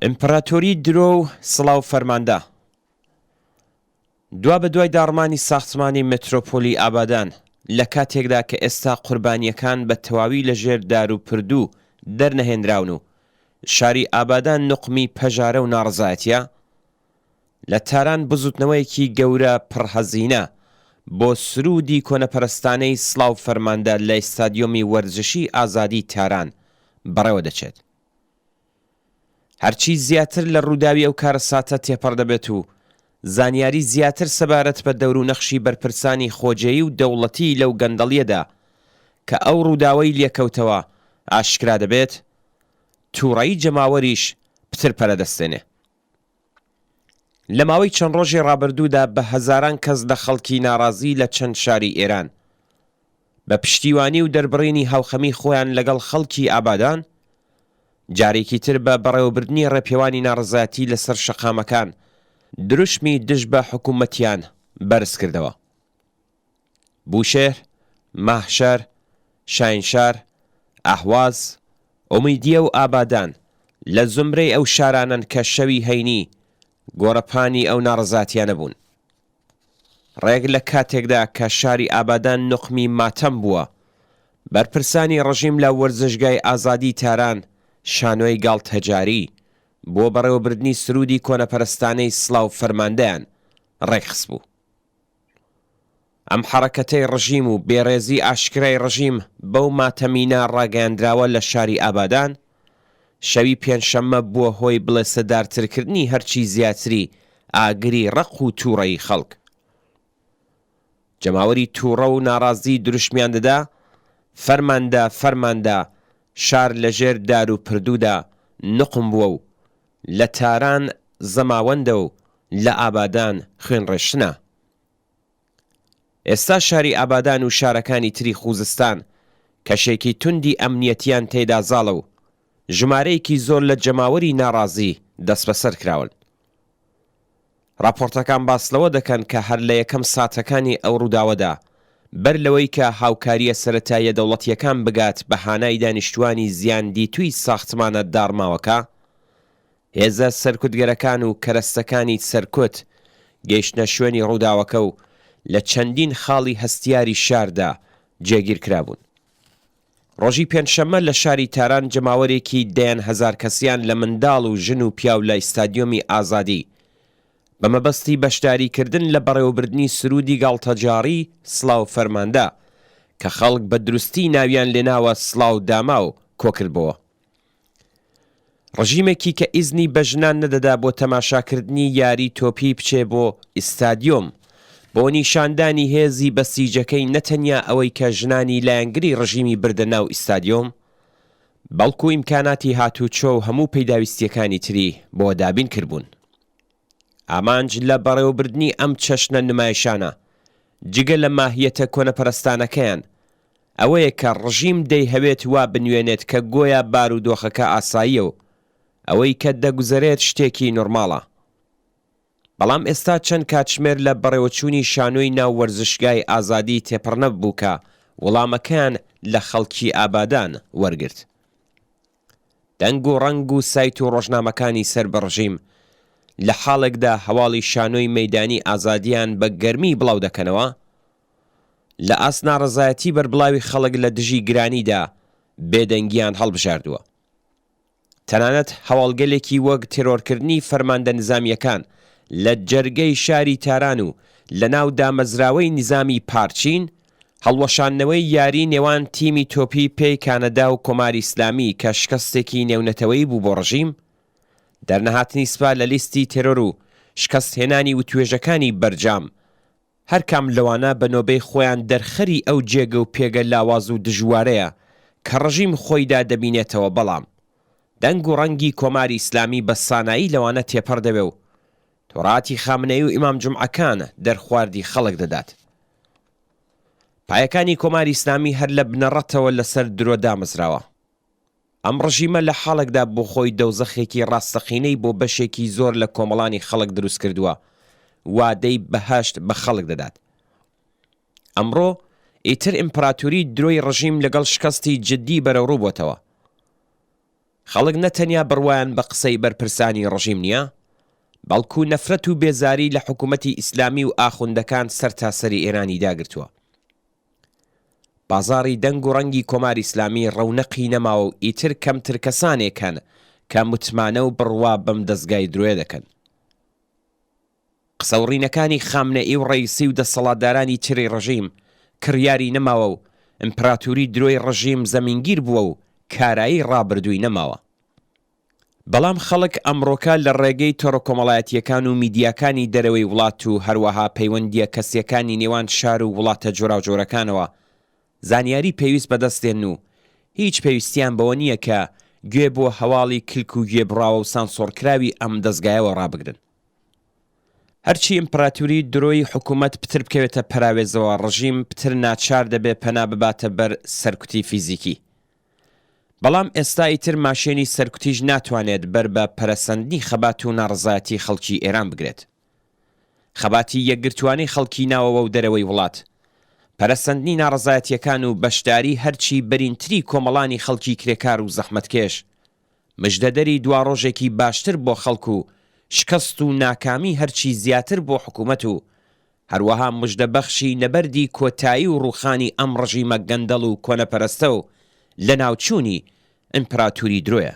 ئیمپراتۆری درۆ و سڵاو فەرماندە. دوابەدوای داڕمانی ساختمانی مەترۆپۆلی ئابادان، لە کاتێکدا کە ئێستا قوربانییەکان بە تەواوی لە ژێر دار و پردوو دەرنەهێنراون و شاری ئابادان نوقمی پەژارە و ناڕەزایەتییە، لە تاران بزوتنەوەیەکی گەورە پڕ هەزینە بۆ سروودی کۆنەپەرستانەی سڵاو فەرماندە لە ئیستادیۆمی وەرزشی ئازادی تاران بەڕێوە دەچێت. هەرچی زیاتر لە ڕووداوی ئەو کارەساتە تێپەڕ دەبێت و زانیاری زیاتر سەبارەت بە دەورونەخشی بەرپرسانی خۆجێی و دەوڵەتی لەو گەندەڵیەدا کە ئەو ڕووداوەی لێکەوتەوە ئاشکرا دەبێت، تووڕەیی جەماوەریش پتر پەرە دەستێنێ. لە ماوەی چەند ڕۆژی ڕابردوودا بە هەزاران کەس لە خەڵکی ناڕازی لە چەند شاری ئێران بە پشتیوانی و دەربڕینی هاوخەمی خۆیان لەگەڵ خەڵکی ئابادان، جارێکی تر بە بەڕێوەبردنی ڕێپێوانی ناڕەزایەتی لەسەر شەقامەکان دروشمی دژ بە حکوومەتیان بەرز کردەوە. بوشێهر، ماهشەر، شاینشار، ئەهواز، ئومیدیە و ئابادان لە زومرەی ئەو شارانەن کە شەوی هەینی گۆڕەپانی ئەو ناڕەزاتیانە بوون. ڕێک لە کاتێکدا کە شاری ئابادان نوقمی ماتەم بووە، بەرپرسانی ڕژیم لە وەرزشگای ئازادی تاران شانۆی گاڵتەجاری بۆ بەڕێوەبردنی سروودی کۆنەپەرستانەی سڵاو فەرماندەیان ڕێکخستبوو. ئەم حەڕەکەتەی ڕژیم و بێڕێزی ئاشکرای ڕژیم بەو ماتەمینە ڕاگەیاندراوە لە شاری ئابادان، شەوی پێنجشەممە بووە هۆی بڵێسەدارترکردنی هەرچی زیاتری ئاگری ڕق و تووڕەیی خەڵک. جەماوەری تووڕە و ناڕازی دروشمیان دەدا، فەرماندە، فەرماندە، شار لەژێر دار و پردوودا نوقم بووە و لە تاران زەماوەندە و لە ئابادان خوێنڕێژتنە. ئێستا شاری ئابادان و شارەکانی تری خوزستان کەشێکی توندی ئەمنیەتیان تێدا زاڵە و ژمارەیەکی زۆر لە جەماوەری ناڕازی دەستبەسەر کراون. ڕاپۆڕتەکان باس لەوە دەکەن کە هەر لە یەکەم ساتەکانی ئەو ڕووداوەدا، بەر لەوەی کە هاوکارییە سەرەتاییە دەوڵەتییەکان بگات بە هانای دانیشتووانی زیاندیتووی ساختمانە داڕماوەکە، هێزە سەرکوتگەرەکان و کەرەستەکانی سەرکوت گەیشتنە شوێنی ڕووداوەکە و لە چەندین خاڵی هەستیاری شاردا جێگیر کرابوون. ڕۆژی پێنجشەممە لە شاری تاران جەماوەرێکی دەیان هەزار کەسیان لە منداڵ و ژن و پیاو لە ئیستادیۆمی ئازادی بە مەبەستی بەشداریکردن لە بەڕێوەبردنی سروودی گاڵتەجاڕی سڵاو فەرماندە کە خەڵک بە دروستی ناویان لێناوە سڵاو داماو کۆکردبۆوە. ڕژیمێکی کە ئیزنی بە ژنان نەدەدا بۆ تەماشاکردنی یاری تۆپی بچێ بۆ ئیستادیۆم، بۆ نیشاندانی هێزی بەسیجەکەی نەتەنیا ئەوەی کە ژنانی لایەنگری ڕژیمی بردە ناو ئیستادیۆم، بەڵکو ئیمکاناتی هاتوچۆ و هەموو پیداویستیەکانی تری بۆ دابین کربوون. ئامانج لە بەڕێوەبردنی ئەم چەشنە نمایشانە، جگە لە ماهیەتە کۆنەپەرستانەکەیان، ئەوەیە کە ڕژیم دەیهەوێت وا بنوێنێت کە گۆیا بارودۆخەکە ئاساییە و ئەوەی کە دەگوزەرێت شتێکی نۆرماڵە. بەڵام ئێستا چەند کاتژمێر لە بەڕێوەچوونی شانۆی ناو وەرزشگای ئازادی تێپەڕنەببوو کە وڵامەکەیان لە خەڵکی ئابادان وەرگرت. دەنگ و ڕەنگ و سایت و ڕۆژنامەکانی سەر بە ڕژیم لە حاڵێکدا هەواڵی شانۆی مەیدانی ئازادییان بە گەرمی بڵاو دەکەنەوە، لە ئاست ناڕەزایەتی بەربڵاوی خەڵک لە دژی گرانیدا بێدەنگییان هەڵبژاردووە. تەنانەت هەواڵگەلێکی وەک تێرۆرکردنی فەرماندە نیزامییەکان لە جەرگەی شاری تاران و لە ناو دامەزراوەی نیزامی پارچین، هەڵوەشاندنەوەی یاری نێوان تیمی تۆپی پێی کانەدا و کۆماری ئیسلامی کە شکەستێکی نێونەتەوەیی بوو بۆ ڕژیم، دەرنەهاتنی سپا لە لیستی تێرۆر و شکەست هێنانی وتوێژەکانی بەرجام، هەر کام لەوانە بە نۆبەی خۆیان دەرخەری ئەو جێگە و پێگە لاواز و دژوارەیە کە ڕژیم خۆیدا دەبینێتەوە بەڵام دەنگ و ڕەنگی کۆماری ئیسلامی بە سانایی لەوانە تێپەڕ دەبێ و تۆراتی خامنەیی و ئیمام جومعەکان دەرخواردی خەڵک دەدات. پایەکانی کۆماری ئیسلامی هەر لە بنەڕەتەوە لەسەر درۆ دامەزراوە. ئەم ڕژیمە لە حاڵێکدا بۆ خۆی دەوزەخێکی ڕاستەقینەی بۆ بەشێکی زۆر لە کۆمەڵانی خەڵک دروست کردووە، وادەی بەهەشت بە خەڵک دەدات. ئەمڕۆ ئیتر ئیمپراتوری درۆی ڕژیم لەگەڵ شکەستی جددی بەرەوڕوو بۆتەوە. خەڵک نە تەنیا بڕوایان بە قسەی بەرپرسانی ڕژیم نییە، بەڵکوو نەفرەت و بێزاری لە حکوومەتی ئیسلامی و ئاخوندەکان سەرتاسەری ئێرانی داگرتووە. بازاڕی دەنگ و ڕەنگی کۆماری ئیسلامی ڕەونەقی نەماوە و ئیتر کەمتر کەسانێک هەن کە متمانە و بڕوا بەم دەزگای درۆیە دەکەن. قسە وڕینەکانی خامنەئی و ڕەیسی و دەسەڵاتدارانی تری ڕژیم کڕیاری نەماوە و ئیمپراتوری درۆی ڕژیم زەمینگیر بووە و کارایی ڕابردووی نەماوە. بەڵام خەڵک ئەمڕۆکە لە ڕێگەی تۆڕەکۆمەڵایەتییەکان و میدیاکانی دەرەوەی وڵات و هەروەها پەیوەندییە کەسییەکانی نێوان شار و وڵاتە جۆراوجۆرەکانەوە زانیاری پێویست بەدەست دێن و هیچ پێویستیان بەوە نییە کە گوێ بۆ هەواڵی کلک و گوێبڕاوە و سانسۆڕکراوی ئەم دەزگایەوە ڕابگرن. هەرچی ئیمپراتوری درۆی حکومەت پتر بکەوێتە پەراوێزەوە ڕژیم پتر ناچار دەبێ پەنا بباتە بەر سەرکوتی فیزیکی. بەڵام ئێستا ئیتر ماشێنی سەرکوتیش ناتوانێت بەر بە پەرەسەندنی خەبات و ناڕەزایەتی خەڵکی ئێران بگرێت. خەباتی یەکگرتووانەی خەڵکی ناوەوە و دەرەوەی وڵات، پەرەسەندنی ناڕەزایەتییەکان و بەشداری هەرچی بەرینتری کۆمەڵانی خەڵکی کرێکار و زەحمەتکێش، مژدەدەری دواڕۆژێکی باشتر بۆ خەڵک و شکەست و ناکامی هەرچی زیاتر بۆ حکوومەت و هەروەها مژدەبەخشی نەبەردی کۆتایی و ڕووخانی ئەم ڕژیمە گەندەڵ و کۆنەپەرستە و لەناوچوونی ئیمپراتوری درۆیە.